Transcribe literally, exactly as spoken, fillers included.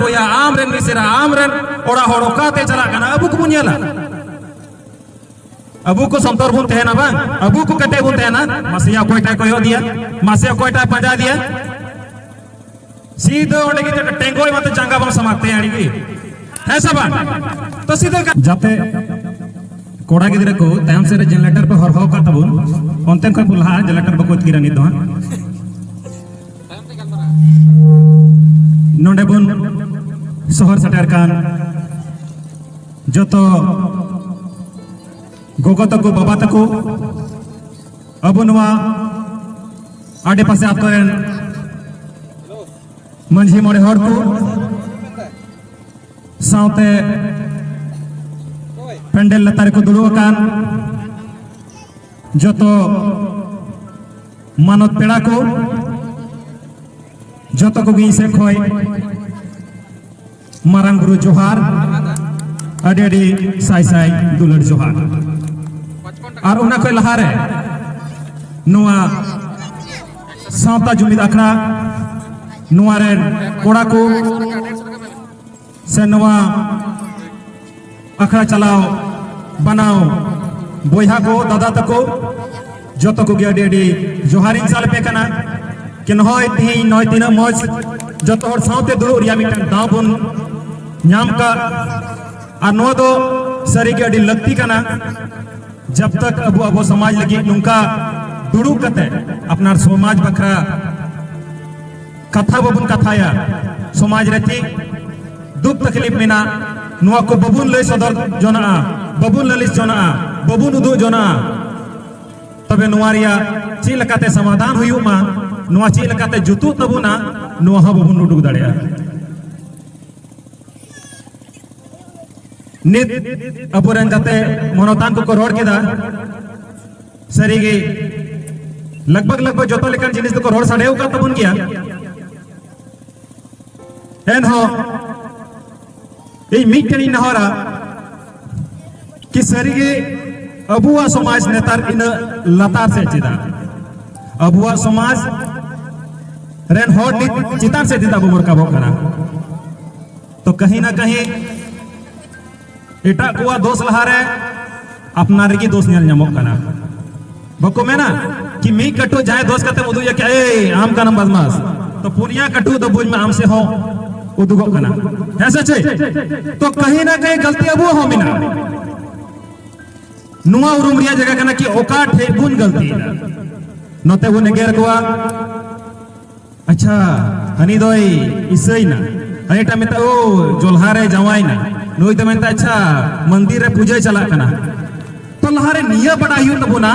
ᱵᱚᱭᱦᱟ, ᱟᱢ ᱨᱮᱱ ᱢᱤᱥᱮᱨᱟ, ᱟᱢ ᱨᱮᱱ ᱚᱲᱟᱜ ᱦᱚᱲ ᱚᱠᱟᱛᱮ ᱪᱟᱞᱟᱜ ᱠᱟᱱᱟ, ᱟᱵᱚ ᱠᱚᱵᱚᱱ ᱧᱮᱞᱟ᱾ ᱟᱵᱚ ᱠᱚ ᱥᱚᱱᱛᱚᱨ ᱵᱚᱱ ᱛᱟᱦᱮᱱᱟ ᱵᱟᱝ, ᱟᱵᱚ ᱠᱚ ᱠᱟᱹᱴᱤᱡ ᱵᱚᱱ ᱛᱟᱦᱮᱱᱟ᱾ ᱢᱟᱥᱮᱭᱟ ᱚᱠᱚᱭᱴᱟᱜ ᱠᱚᱭᱚᱜ ᱫᱤᱭᱟ, ᱢᱟᱥᱮ ᱚᱠᱚᱭᱴᱟᱜ ᱯᱟᱸᱡᱟ ᱫᱤᱭᱟ᱾ ᱥᱤᱫᱷᱟᱹ ᱚᱸᱰᱮ ᱜᱮ ᱴᱮᱸᱜᱚᱡ ᱢᱟᱛᱚ ᱡᱟᱸᱜᱟ ᱵᱟᱝ ᱥᱟᱢᱟᱜ ᱛᱮ ᱟᱹᱰᱤ ᱜᱮ᱾ ᱦᱮᱸ ᱥᱮ ᱵᱟᱝ? ᱛᱚ ᱥᱤᱫᱷᱟᱹ ᱠᱟ- ᱡᱟᱛᱮ ᱠᱚᱲᱟ ᱜᱤᱫᱽᱨᱟᱹ ᱠᱚ ᱛᱟᱭᱚᱢ ᱥᱮᱫ ᱨᱮ generator ᱯᱮ ᱦᱚᱨᱦᱚ ᱟᱠᱟᱫ ᱛᱟᱵᱚᱱ, ᱚᱱᱛᱮ ᱠᱷᱚᱱ ᱵᱚ ᱞᱟᱦᱟ, generator ᱵᱟᱠᱚ ᱟᱹᱛᱠᱤᱨᱟ ᱱᱤᱛ ᱫᱚ ᱦᱟᱸᱜ᱾ ᱱᱚᱰᱮ ᱵᱚᱱ ᱥᱚᱦᱚᱨ ᱥᱮᱴᱮᱨ ᱠᱟᱱ ᱡᱚᱛᱚ ᱜᱚᱜᱚ ᱛᱟᱠᱚ, ᱵᱟᱵᱟ ᱛᱟᱠᱚ, ᱟᱵᱚ ᱱᱚᱣᱟ ᱟᱰᱮᱯᱟᱥᱮ ᱟᱛᱳ ᱨᱮᱱ ᱢᱟᱹᱡᱷᱤ ᱢᱚᱬᱮ ᱦᱚᱲ ᱠᱚ, ᱥᱟᱶᱛᱮ ᱯᱮᱱᱰᱮᱞ ᱞᱟᱛᱟᱨ ᱨᱮᱠᱚ ᱫᱩᱲᱩᱵ ᱟᱠᱟᱱ ᱡᱚᱛᱚ ᱢᱟᱱᱚᱛ ᱯᱮᱲᱟ ᱠᱚ, ᱡᱚᱛᱚ ᱠᱚᱜᱮ ᱤᱧ ᱥᱮᱫ ᱠᱷᱚᱱ ᱢᱟᱨᱟᱝ ᱵᱩᱨᱩ ᱡᱚᱦᱟᱨ, ᱟᱹᱰᱤ ᱟᱹᱰᱤ ᱥᱟᱭ ᱥᱟᱭ ᱫᱩᱞᱟᱹᱲ ᱡᱚᱦᱟᱨ᱾ ᱟᱨ ᱚᱱᱟ ᱠᱷᱚᱱ ᱞᱟᱦᱟᱨᱮ ᱱᱚᱣᱟ ᱥᱟᱶᱛᱟ ᱡᱩᱢᱤᱫ ᱟᱠᱷᱲᱟ, ᱱᱚᱣᱟ ᱨᱮᱱ ᱠᱚᱲᱟ ᱠᱚ ᱥᱮ ᱱᱚᱣᱟ ᱟᱠᱷᱲᱟ ᱪᱟᱞᱟᱣ ᱵᱟᱱᱟᱣ ᱵᱚᱭᱦᱟ ᱠᱚ, ᱫᱟᱫᱟ ᱛᱟᱠᱚ, ᱡᱚᱛᱚ ᱠᱚᱜᱮ ᱟᱹᱰᱤ ᱟᱹᱰᱤ ᱡᱚᱦᱟᱨᱤᱧ ᱪᱟᱞ ᱟᱯᱮ ᱠᱟᱱᱟ᱾ ᱠᱤ ᱱᱚᱜᱼᱚᱭ ᱛᱮᱦᱮᱧ ᱱᱚᱜᱼᱚᱭ ᱛᱤᱱᱟᱹᱜ ᱢᱚᱡᱽ ᱡᱚᱛᱚ ᱦᱚᱲ ᱥᱟᱶᱛᱮ ᱫᱩᱲᱩᱵ ᱨᱮᱭᱟᱜ ᱢᱤᱫᱴᱟᱝ ᱫᱟᱣ ᱵᱚᱱ ᱧᱟᱢ ᱠᱟᱜ, ᱟᱨ ᱱᱚᱣᱟ ᱫᱚ ᱥᱟᱹᱨᱤᱜᱮ ᱟᱹᱰᱤ ᱞᱟᱹᱠᱛᱤ ᱠᱟᱱᱟ᱾ ᱡᱟᱵ ᱛᱟᱠ ᱟᱵᱚ ᱟᱵᱚ ᱥᱚᱢᱟᱡᱽ ᱞᱟᱹᱜᱤᱫ ᱱᱚᱝᱠᱟ ᱫᱩᱲᱩᱵ ᱠᱟᱛᱮ ᱟᱯᱱᱟᱨ ᱥᱚᱢᱟᱡᱽ ᱵᱟᱠᱷᱨᱟ ᱠᱟᱛᱷᱟ ᱵᱟᱵᱚᱱ ᱠᱟᱛᱷᱟᱭᱟ, ᱥᱚᱢᱟᱡᱽ ᱨᱮ ᱪᱮᱫ ᱫᱩᱠ ᱛᱟᱠᱞᱤᱯ ᱢᱮᱱᱟᱜ, ᱱᱚᱣᱟ ᱠᱚ ᱵᱟᱵᱚᱱ ᱞᱟᱹᱭ ᱥᱚᱫᱚᱨ ᱡᱚᱱᱟᱜᱼᱟ, ᱵᱟᱵᱚᱱ ᱞᱟᱹᱞᱤᱥ ᱡᱚᱱᱟᱜᱼᱟ, ᱵᱟᱵᱚᱱ ᱩᱫᱩᱜ ᱡᱚᱱᱟᱜᱼᱟ, ᱛᱚᱵᱮ ᱱᱚᱣᱟ ᱨᱮᱭᱟᱜ ᱪᱮᱫ ᱞᱮᱠᱟᱛᱮ ᱥᱚᱢᱟᱫᱷᱟᱱ ᱦᱩᱭᱩᱜ ᱢᱟ, ᱱᱚᱣᱟ ᱪᱮᱫ ᱞᱮᱠᱟᱛᱮ ᱡᱩᱛᱩᱜ ᱛᱟᱵᱚᱱᱟ, ᱱᱚᱣᱟ ᱦᱚᱸ ᱵᱟᱵᱚᱱ ᱩᱰᱩᱠ ᱫᱟᱲᱮᱭᱟᱜᱼᱟ᱾ ᱱᱤᱛ ᱟᱵᱚᱨᱮᱱ ᱡᱟᱛᱮ ᱢᱟᱱᱚᱛᱟᱱ ᱠᱚᱠᱚ ᱨᱚᱲ ᱠᱮᱫᱟ, ᱥᱟᱹᱨᱤᱜᱮ ᱞᱟᱜᱽᱵᱷᱟᱜᱽ ᱞᱟᱜᱽᱵᱷᱟᱜᱽ ᱡᱚᱛᱚ ᱞᱮᱠᱟᱱ ᱡᱤᱱᱤᱥ ᱫᱚᱠᱚ ᱨᱚᱲ ᱥᱟᱰᱮ ᱟᱠᱟᱫ ᱛᱟᱵᱚᱱ ᱜᱮᱭᱟ᱾ ᱮᱱᱦᱚᱸ ᱤᱧ ᱢᱤᱫᱴᱮᱱ ᱤᱧ ᱱᱮᱦᱚᱨᱟ ᱠᱤ ᱥᱟᱹᱨᱤᱜᱮ ᱟᱵᱚᱣᱟᱜ ᱥᱚᱢᱟᱡᱽ ᱱᱮᱛᱟᱨ ᱤᱱᱟᱹᱜ ᱞᱟᱛᱟᱨ ᱥᱮᱫ ᱪᱮᱫᱟᱜ? ᱟᱵᱚᱣᱟᱜ ᱥᱚᱢᱟᱡᱽ ᱨᱮᱱ ᱦᱚᱲ ᱱᱤᱛ ᱪᱮᱛᱟᱱ ᱥᱮᱫ ᱪᱮᱫᱟᱜ ᱵᱟᱵᱚ ᱨᱟᱠᱟᱵᱚᱜ ᱠᱟᱱᱟ? ᱠᱟᱹᱦᱤ ᱱᱟ ᱠᱟᱹᱦᱤ ᱮᱴᱟᱜ ᱠᱚᱣᱟᱜ ᱫᱳᱥ ᱞᱟᱦᱟᱨᱮ ᱟᱯᱱᱟᱨ ᱨᱮᱜᱮ ᱫᱳᱥ ᱧᱮᱞ ᱧᱟᱢᱚᱜ ᱠᱟᱱᱟ᱾ ᱵᱟᱠᱚ ᱢᱮᱱᱟ ᱠᱤ ᱢᱤᱫ ᱠᱟᱹᱴᱩᱵ ᱡᱟᱦᱟᱸᱭ ᱫᱳᱥ ᱠᱟᱛᱮᱢ ᱩᱫᱩᱜ ᱮᱭᱟ ᱠᱤ, "ᱮᱭ, ᱟᱢ ᱠᱟᱱᱟᱢ ᱵᱟᱫᱢᱟᱥ", ᱛᱚ ᱯᱩᱱᱭᱟ ᱠᱟᱹᱴᱩᱵ ᱫᱚ ᱵᱩᱡᱽ ᱢᱮ ᱟᱢ ᱥᱮᱫ ᱦᱚᱸ ᱩᱫᱩᱜᱚᱜ ᱠᱟᱱᱟ᱾ ᱦᱮᱸ ᱥᱮ ᱪᱮᱫ? ᱛᱚ ᱠᱟᱹᱦᱤ ᱱᱟ ᱠᱟᱹᱦᱤ ᱜᱟᱞᱛᱤ ᱟᱵᱚᱣᱟᱜ ᱦᱚᱸ ᱢᱮᱱᱟᱜᱼᱟ᱾ ᱱᱚᱣᱟ ᱩᱨᱩᱢ ᱨᱮᱭᱟᱜ ᱡᱟᱭᱜᱟ ᱠᱟᱱᱟ ᱠᱤ ᱚᱠᱟ ᱴᱷᱮᱡ ᱵᱚᱱ ᱜᱟᱞᱛᱤᱭᱮᱫᱟ᱾ ᱱᱚᱛᱮ ᱵᱚᱱ ᱮᱜᱮᱨ ᱠᱚᱣᱟ, "ᱟᱪᱪᱷᱟ, ᱦᱟᱹᱱᱤ ᱫᱚᱭ ᱤᱥᱟᱹᱭᱱᱟ", ᱦᱟᱹᱱᱤᱴᱟᱜ ᱢᱮᱛᱟᱜ, "ᱳ, ᱡᱚᱞᱦᱟ ᱨᱮ ᱡᱟᱶᱟᱭᱱᱟ", ᱱᱩᱭ ᱫᱚ ᱢᱮᱱᱛᱟ, "ᱟᱪᱪᱷᱟ, ᱢᱚᱱᱫᱤᱨ ᱨᱮ ᱯᱩᱡᱟᱹᱭ ᱪᱟᱞᱟᱜ ᱠᱟᱱᱟ᱾" ᱛᱚ ᱞᱟᱦᱟᱨᱮ ᱱᱤᱭᱟᱹ ᱵᱟᱰᱟᱭ ᱦᱩᱭᱩᱜ ᱛᱟᱵᱚᱱᱟ,